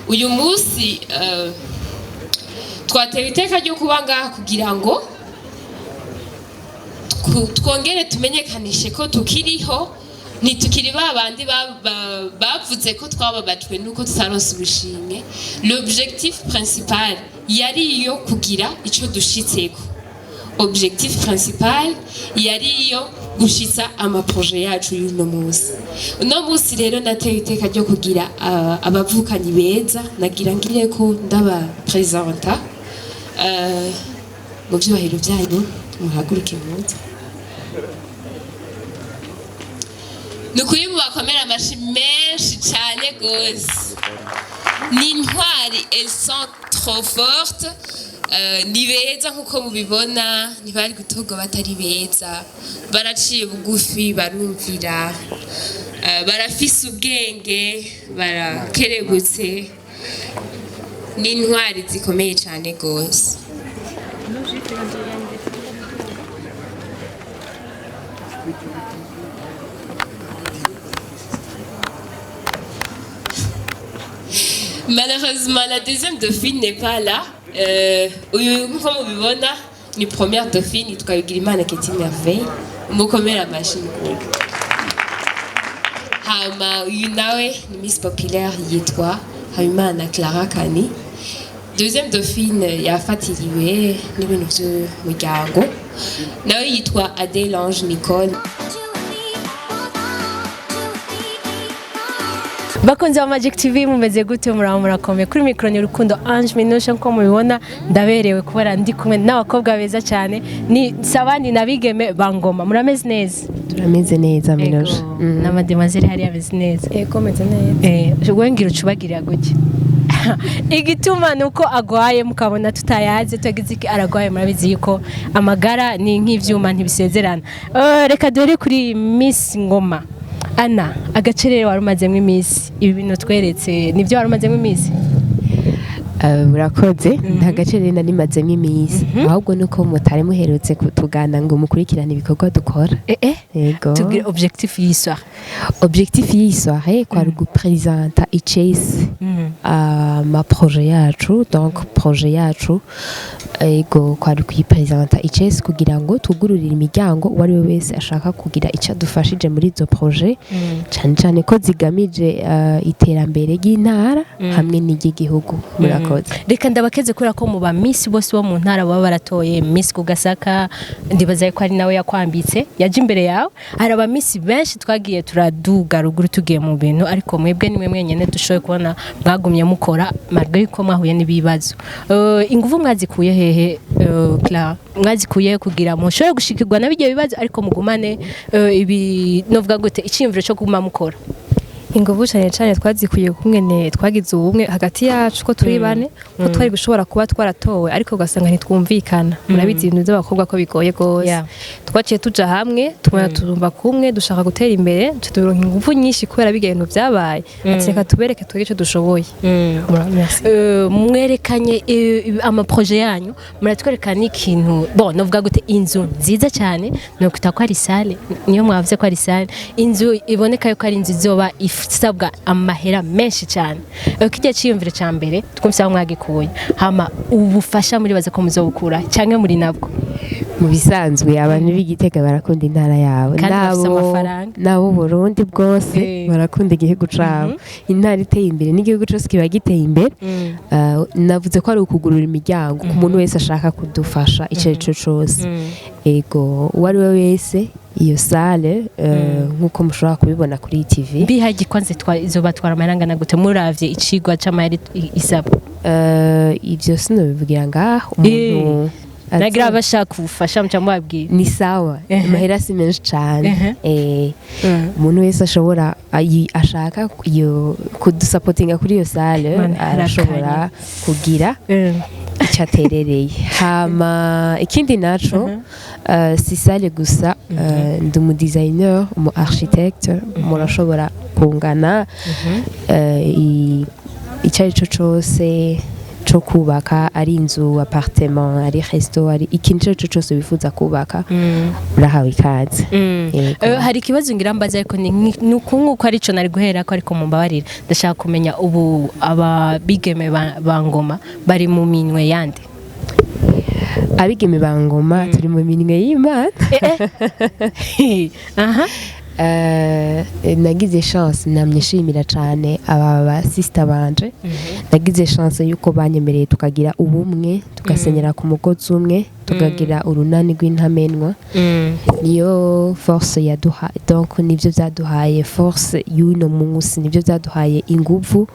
Uyu munsi twatewe iteka ryo kuba ngaha kugira ngo twongere tumenyekanishe ko tukiriho, ntitukiri ba bandi bavuze ko twababajwe nuko tutaronse ubushimwe. L'objectif principal yari iyo kugira ico dushitseko. Objectif principal yari iyo gushitsa ama projets yacu y'uno munsi. Uno munsi rero nateye iteka ryo kugira abavukanyi beza. Nagira ngire ko ndaba présenta mu vyubahiro vyanyu, muhaguruke muze. Ni ukuri mubakomera amashi menshi cane gose. Ni intwari, elles sont trop fortes. Ni beza nkuko mubibona, ntibari gutorwa batari beza. Baraciye bugufi, barumvira, barafise ubwenge, barakerebutse, ni intwari zikomeye cane gose. Malheureusement, la deuxième dauphine n'est pas là. Uyu nkuko mubibona ni première dauphine, yitwa Bigirimana Keti Merveille. Mukomere amashi mukuru. Hama uyu nawe ni Miss Populaire, yitwa Habimana Clara Kani. Deuxième dauphine yafatiriwe n'ibintu vy'umuryango, nawe yitwa Adèle Ange Nicole. Bakunzi ba Magic TV, mumeze gute? Muraho, murakomeye? Kuri mikoro ni Rukundo Ange Minushe. Nkuko mubibona, ndaberewe kubera ndi kumwe n'abakobwa beza cyane, ni sabandi nabigeme bangoma. Murameze neza? Turameze neza, Minuje. Na mademoiselle hariya ameze neza? Ego, meze neza. We ngira ucubagirira gutya, igituma ni uko agwaye, mukabona tutayaze tugize iki, aragwaye. Murabizi yuko amagara ni nk'ivyuma, ntibisezerana. Reka dore kuri Miss Ngoma Ana, agacerere wari umazemo iminsi, ibi bintu tweretse nibyo wari umazemo iminsi? Urakoze. Nta gace rero nari mazemo iminsi, ahubwo nuko mutari muherutse kutugana ngo mukurikirane ibikorwa dukora. Yego. Tubwire objectif y'iyi soirée. Objectif y'iyi soirée kwari gupresenta icese ama projet yacu. Donc projet yacu, ego, kwari kuyipresenta icese kugira ngo tugururire imiryango uwo ari we wese ashaka kugira icyo adufashije muri izo projet, cyane cyane ko zigamije iterambere ry'intara hamwe n'iry'igihugu. Murakoze. Reka ndabakeze kubera ko mu ba Miss bose bo mu ntara baba baratoye Miss ku Gasaka, ndibaza ko ari nawe yakwambitse, yaje imbere yawe. Hari aba Miss benshi twagiye turaduga ruguru, tugiye mu bintu, ariko mwebwe nimwe mwenyene dushoboye kubona mwagumye mukora malgré ko mwahuye n'ibibazo. Ingufu mwazikuye hehe, Clara? Mwazikuye he kugira mushobore gushikirwa na bijya bibazo ariko mugumane ibi novuga gute, icyiyumviro cyo kuguma mukora? Inguvu cyane cyane twazikuye kumwene twagize ubumwe hagati yacu, ko turi bane, ko twari gushobora kuba twaratowe ariko ugasanga ntitwumvikana. Murabizi ibintu by'abakobwa ko bigoye gose. Twaciye tuja hamwe, tubona turumva kumwe, dushaka gutera imbere, duca turonka inguvu nyinshi kubera biga ibintu byabaye. Ati reka tubereke twege icyo dushoboye. Merci. Mwerekanye ama projets yanyu, muratwereka n'ikintu, bon, novuga gute, inzu nziza cyane, nokwita ko ari salle, niyo mwavuze ko ari salle, inzu iboneka yuko ari inzu izoba isabwa amahera menshi cyane. Kijya ciyumviro cya mbere twumvise aho mwagikuye, hama ubufasha muribaza ko muzobukura cyangwa muri nabwo? Mu bisanzwe abantu b'Igitega barakunda intara yabo. Kandi bafise amafaranga. Nabo Burundi bwose barakunda igihugu cabo. Intara iteye imbere n'igihugu cose kiba giteye imbere. Navuze ko ari ukugurura imiryango ku muntu wese ashaka kudufasha icyo ari cyo cose. Ego, uwo ari we wese, iyo salle, nk'uko mushobora kubibona kuri TV. Mbihaye kwanze izobatwara amahera angana gute, muravye icigwa c'amahera isabwa? Ibyo sinobivugira ngaho umuntu Nagira abashaka ubufasha muca mubabwira. Ni sawa, amahera si menshi cane. Umuntu wese ashobora ashaka iyo kudusapotinga kuri iyo salle Mana, arashobora kugira icyo aterereye. Hama ikindi naco, si salle gusa, ndi umu designer, umu architecte. Murashobora kungana icyo ari cyo cose. Co kubaka, ari inzu, appartement, ari resto, ari ikintu icyo cyose wifuza kubaka, urahawe ikaze. Yego. Hari ikibazo ngira mbaza, ariko ni uku nguku arico nari guhera ko, ariko mumbabarira, ndashaka kumenya ubu ababigeme ba Ngoma bari mu minwe yande? Abigeme ba Ngoma turi mu minwe y'Imana. Nagize chance, namye nshimira cyane aba ba sister banje. Nagize chance yuko banyemereye tukagira ubumwe, tugasenyera ku mugozi umwe, tukagira urunani rw'intamenwa. Niyo force yaduha, donc nivyo byaduhaye force y'uno munsi, nivyo byaduhaye inguvu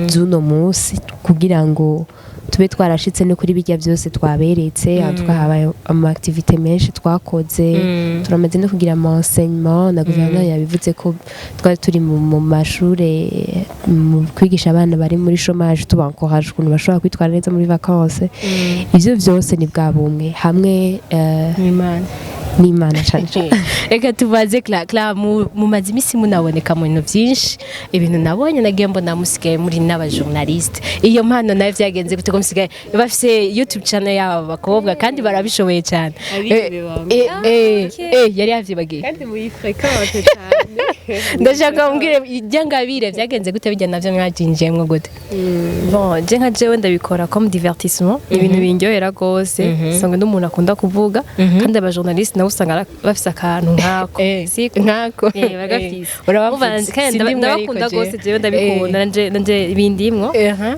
z'uno munsi kugira ngo tube twarashitse no kuri bijya byose twaberetse. Twahabaye ama activité menshi twakoze, turamaze no kugira ama enseignement na guverinoma yabivuze ko twari turi mu mashure mu kwigisha abana bari muri chômage, tubankoraje ukuntu bashobora kwitwara neza muri vacances. Ivyo byose ni bwa bumwe hamwe Imana. n'Imana cane cane. Reka tubaze Cla, mumaze iminsi munaboneka mu bintu byinshi. Ibintu nabonye, nagiye mbona musigaye muri n'abajournaliste. Iyo mpano nayo vyagenze gute ko musigaye bafise YouTube channel yabo bakobwa, kandi barabishoboye cyane? Abigeme bawe. Yari yavyibagiye. Kandi muyifréquente cyane. Ndashaka mumbwire ijya ngabire vyagenze gute, bijya navyo mwabyinjiyemwo gute? Bon, je nka jewe ndabikora comme divertissement, ibintu bindyohera gose. Usanga ndi umuntu akunda kuvuga, kandi abajournaliste nabo usanga bafise akantu nkako. Siko? Nkako. Baragafise. Urabafise. Umva, kandi Sindi mwe ariko ndabakunda jewe. gose, jewe ndabikunda, nanje bindimwo,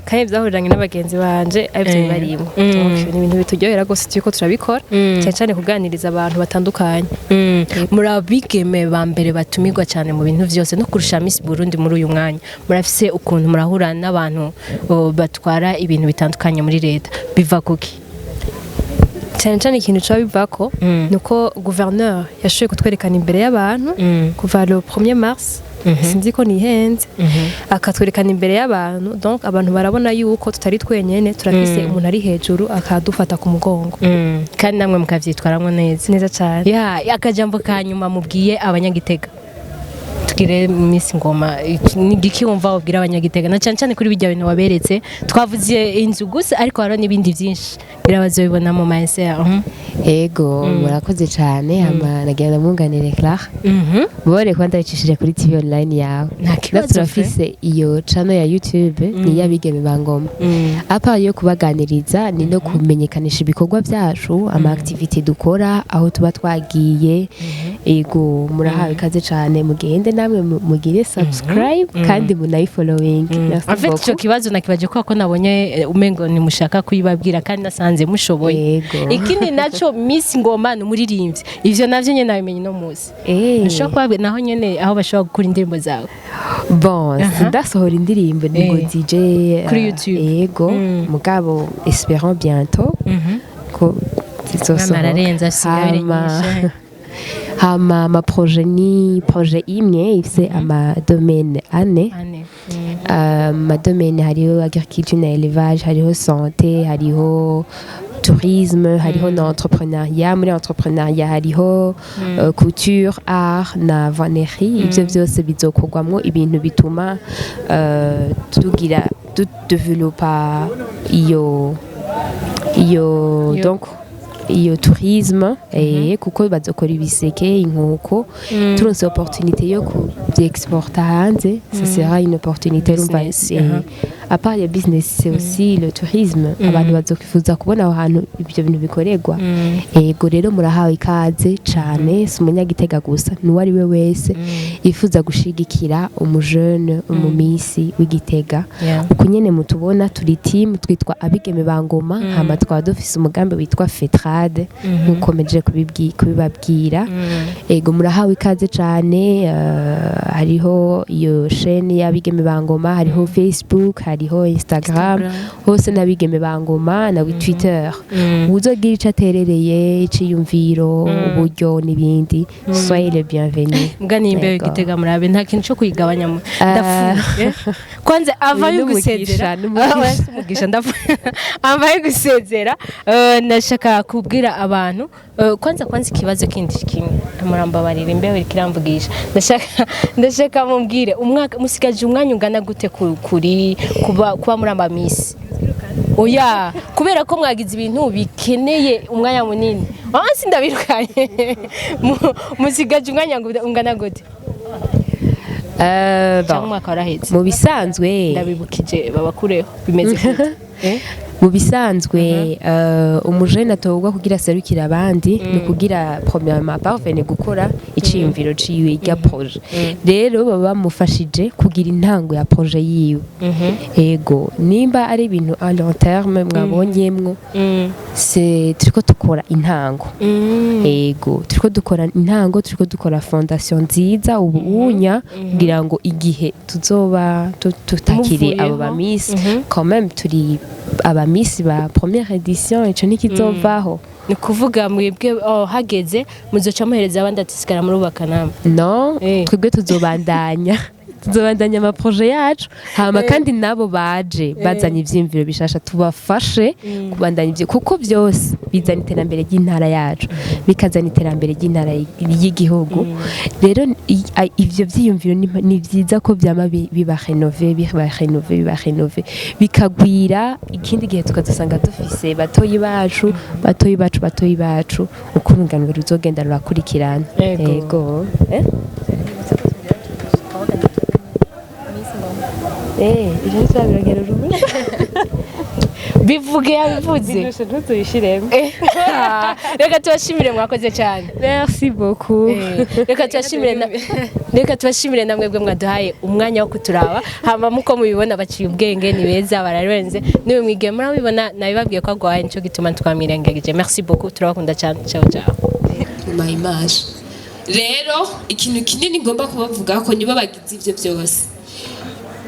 kandi byahuriranye n'abagenzi banje arivyo bibarimwo. Donc ni ibintu bituryohera gose, turiko turabikora cyane cyane kuganiriza abantu batandukanye. Muri abigeme ba mbere batumirwa cyane mu bintu byose no kurusha Miss Burundi muri uyu mwanya. Murafise ukuntu murahura n'abantu, batwara ibintu bitandukanye muri leta. Biva kuki? Cyane cyane ikintu caba bivako nuko gouverneur yashoboye kutwerekana imbere y'abantu kuva le 1er mars, sinzi ko nihenze, akatwerekana imbere y'abantu. Donc abantu barabona yuko tutari twenyene, turafise umuntu ari hejuru akadufata ku mugongo. Kandi namwe mukavyitwaramwo neza. Neza cyane. Ya, akajambo ka nyuma mubwiye abanyagitega, tugire Miss Ngoma. Ni igiki wumva wabwira abanyagitega, na cyane cyane kuri bijya bintu waberetse? Twavuze inzu gusa, ariko hariho n'ibindi byinshi birabazobibona mu ma SR. Ego, murakoze cyane. Hama nagira ndamwunganire Clara bore kuba ndabicishije kuri TV online yawe. Nta kibazo. Natwe turafise iyo channel ya YouTube, ni iy'abigeme ba Ngoma. À part yo kubaganiriza, ni no kumenyekanisha ibikorwa byacu, ama activité dukora, aho tuba twagiye. Ego, murahawe ikaze cyane, mugende namwe mugire subscribe kandi munayifollowing. Merci En fait, ico beaucoup. kibazo nakibaje kubera ko nabonye umengo ntimushaka kuyibabwira, kandi nasanze mushoboye. Yego. Ikindi naco, Miss Ngoma ni umuririmbyi. Ivyo navyo nyene nabimenye no musi. Ntushobora kubabwira naho nyene aho bashobora gukura indirimbo zawe? Bon, sindasohora indirimbo, ni ngo DJ Kuri YouTube. Yego, mugabo espérons bientôt ko zizosohoka. Mama ararenze, afise ingabire nyinshi. Hama ama projet, ni projet imwe ifise ama domaine ane. Ane. Ama domaine hariho agriculture na élevage, hariho santé, hariho tourisme, hariho na entrepreneuriat. Muri entrepreneuriat hariho couture, art na vannerie. Ivyo vyose bizokorwamwo ibintu bituma tugira tudevelopa iyo donc iyo tourisme, kuko bazokora ibiseke, inkoko. Turonse opportunité yo kuvyexporta hanze, ça sera une opportunité, urumva. Business, À part ya business, c'est aussi le tourisme, abantu bazokwifuza kubona aho hantu ibyo bintu bikorerwa. Ego rero, murahawe ikaze cane. Si umunyagitega gusa, n'uwo ari we wese yifuza gushigikira umujene, umumisi w'Igitega. Uku nyene mutubona, turi team twitwa Abigeme ba Ngoma. Hama tukaba dufise umugambi witwa Fetrade, nkuko mejeje kubibabwira. Ego, murahawe ikaze cane. Hariho iyo chaîne y'Abigeme ba Ngoma, hariho Facebook, hariho Instagram, hose n'Abigeme ba Ngoma, na Twitter. Uzogira ico aterereye, iciyumviro, uburyo n'ibindi, soyez le bienvenu. Mbwa nimba Yego. Gitega murabe nta kintu cyo kuyigabanya ndapfuye kwanza avayo N'umugisha, gusezera. n'umugisha. Ah, oya, si umugisha, ndapfuye avayo gusezera. Ndashaka kubwira abantu, kwanza ikibazo kindi kimwe, murambabarira, imbeho iriko iramvugisha. Ndashaka mumbwire umwaka musigaje, umwanya ungana gute kuri kuba muri ama miss? Oya, kubera ko mwagize ibintu bikeneye umwanya munini. Ah, sindabirukanye. Musigaje umwanya ungana gute? Bon, Cyangwa umwaka waraheze? Mu bisanzwe Ndabibukije babakureho, bimeze gute? Eh? Mu bisanzwe, umujene atorwa kugira aserukire abandi ni kugira premièrement parvenir gukora iciyumviro ciwe, irya projet. Rero baba bamufashije kugira intango ya projet yiwe. Ego, nimba ari ibintu à long terme mwabonyemwo, c'est turiko dukora intango. Ego, turiko dukora intango, turiko dukora fondation nziza ubu unya kugira ngo igihe tuzoba tutakiri abo Muvuyeho. ba miss, quand même turi aba miss ba première édition, ico ntikizovaho. Ni kuvuga mwebwe, oh, hageze muzoca muhereza abandi ati sigara murubaka namwe? No. Eh. Twebwe tuzobandanya ama projets yacu, hama kandi nabo baje bazanye ivyiyumviro bishasha tubafashe kubandanya ivyo, kuko byose bizana iterambere ry'intara yacu, bikazana iterambere ry'intara y'igihugu. Rero ivyo vyiyumviro ni vyiza ko vyama biba rénové, biba rénové, biba rénové, bikagwira. Ikindi gihe tukazosanga dufise batoyi bacu, batoyi bacu, batoyi bacu, uko urungano ruzogenda rurakurikirana. Ego. Ego. Eh? Ivyo ntituzabirongera urubuga. Bivuge, yabivuze. Ntuzuyishiremo. Reka tubashimire, mwakoze cyane. Merci beaucoup. Reka tubashimire na mwebwe mwaduhaye umwanya wo kuturaba. Hama muko mubibona, baciye ubwenge, ni beza, bararenze. Niwe mwige murabibona, nabibabwiye ko agwaye, nico gituma twamwirengagije. Merci beaucoup, turabakunda cyane. Ciao ciao. Mu image rero, ikintu kinini ngomba kubavuga ko nibo bagize ivyo byose.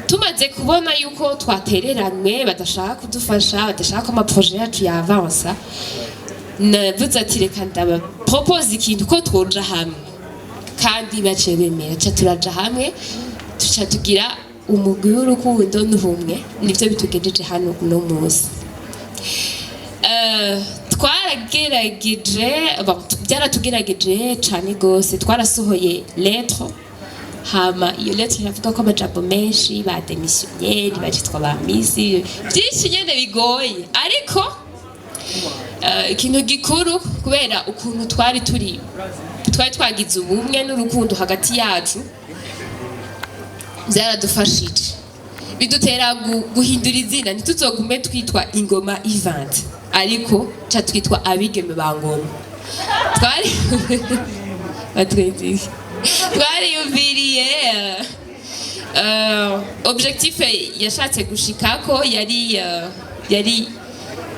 Tumaze kubona yuko twatereranywe, badashaka kudufasha, badashaka ko ama projets yacu yavansa, navuze ati reka ndaba propose ikintu ko twoja hamwe, kandi baciye bemera. Ca turaja hamwe, tuca tugira umugwi w'urukundo n'ubumwe, nivyo bitugejeje hano uno munsi. Twaragerageje, bon, byaratugerageje cane gose. Twarasohoye lettre, hama iyo lettre iravuga ko amajambo menshi, ba démissionné, bacitwa ba miss, byinshi nyene bigoye. Ariko ikintu gikuru, kubera ukuntu twari turi, twari twagize ubumwe n'urukundo hagati yacu, byaradufashije, bidutera guhindura izina. Ntituzogume twitwa Ingoma Event, ariko ca twitwa Abigeme ba Ngoma. Twari batwenziye, twariyumviriye objectif yashatse gushikako yari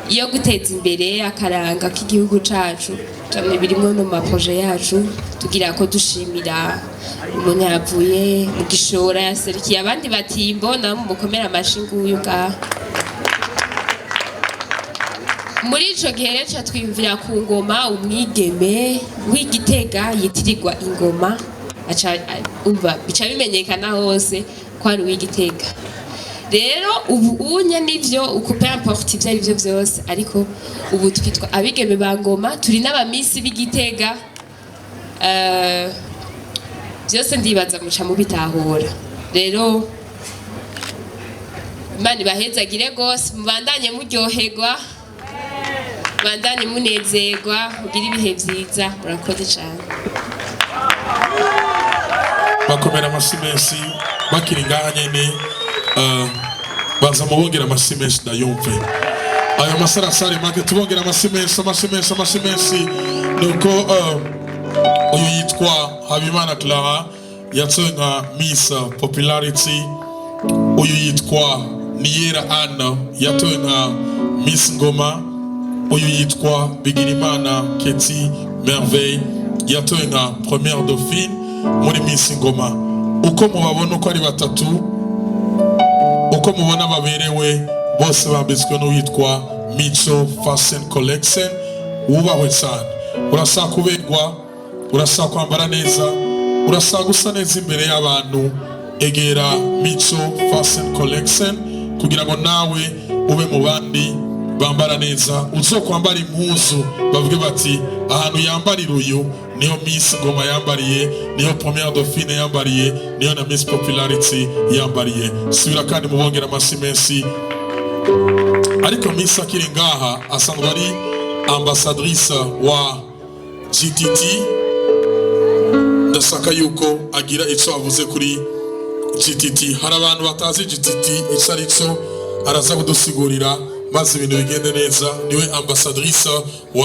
iyo guteza imbere akaranga k'igihugu cacu cane, birimwo no mu ma projets yacu. Tugira ko dushimira umuntu yavuye mu gishora yaserukiye abandi batimbo, namwe mukomera amashi. Nguyu ngaha. Muri ico gihe rero ca twiyumvira ku ngoma, umwigeme w'Igitega yitirirwa ingoma, aca umva bica bimenyekana hose ko ari uw'Igitega. Rero ubu unya nivyo, uko peu importe ivyo ari vyo vyose, ariko ubu twitwa Abigeme ba Ngoma, turi n'aba miss b'Igitega. Byose ndibaza muca mubitahura. Rero Imana ibahezagire rwose, mubandanye muryoherwa, mubandanye munezerwa, mugire ibihe vyiza. Murakoze cane. Bakomera amashyi menshi bakiri ngaha nyene. Baza mubongera amashyi menshi, ndayumve ayo masarasare make. Tubongera amashyi menshi, amashyi menshi, amashyi menshi. Nuko uyu yitwa Habimana Clara, yatowe nka Miss Popularity. Uyu yitwa Niyera Anna, yatowe nka Miss Ngoma. Uyu yitwa Bigirimana Keti Merveille, yatowe nka Première Dauphine muri Miss Ngoma. Uko mubabona uko ari batatu, uko mubona baberewe bose, bambitswe n'uwitwa Mico Fashion Collection. Wubahwe cyane. Urashaka kuberwa, urashaka kwambara neza, urashaka gusa neza imbere y'abantu, egera Mico Fashion Collection kugira ngo nawe ube mu bandi bambara neza. Uzokwambara impuzu bavuge bati ahantu yambarira uyu niyo Miss Ngoma yambariye, niyo Première Dauphine yambariye, niyo na Miss Popularity yambariye. Subira kandi mubongera amashyi menshi. Ariko Miss akiri ngaha, asanzwe ari ambassadrice wa GTT. Ndashaka yuko agira icyo avuze kuri GTT. Hari abantu batazi GTT icyo ari cyo, araza kudusigurira maze ibintu bigende neza. Niwe ambassadrice wa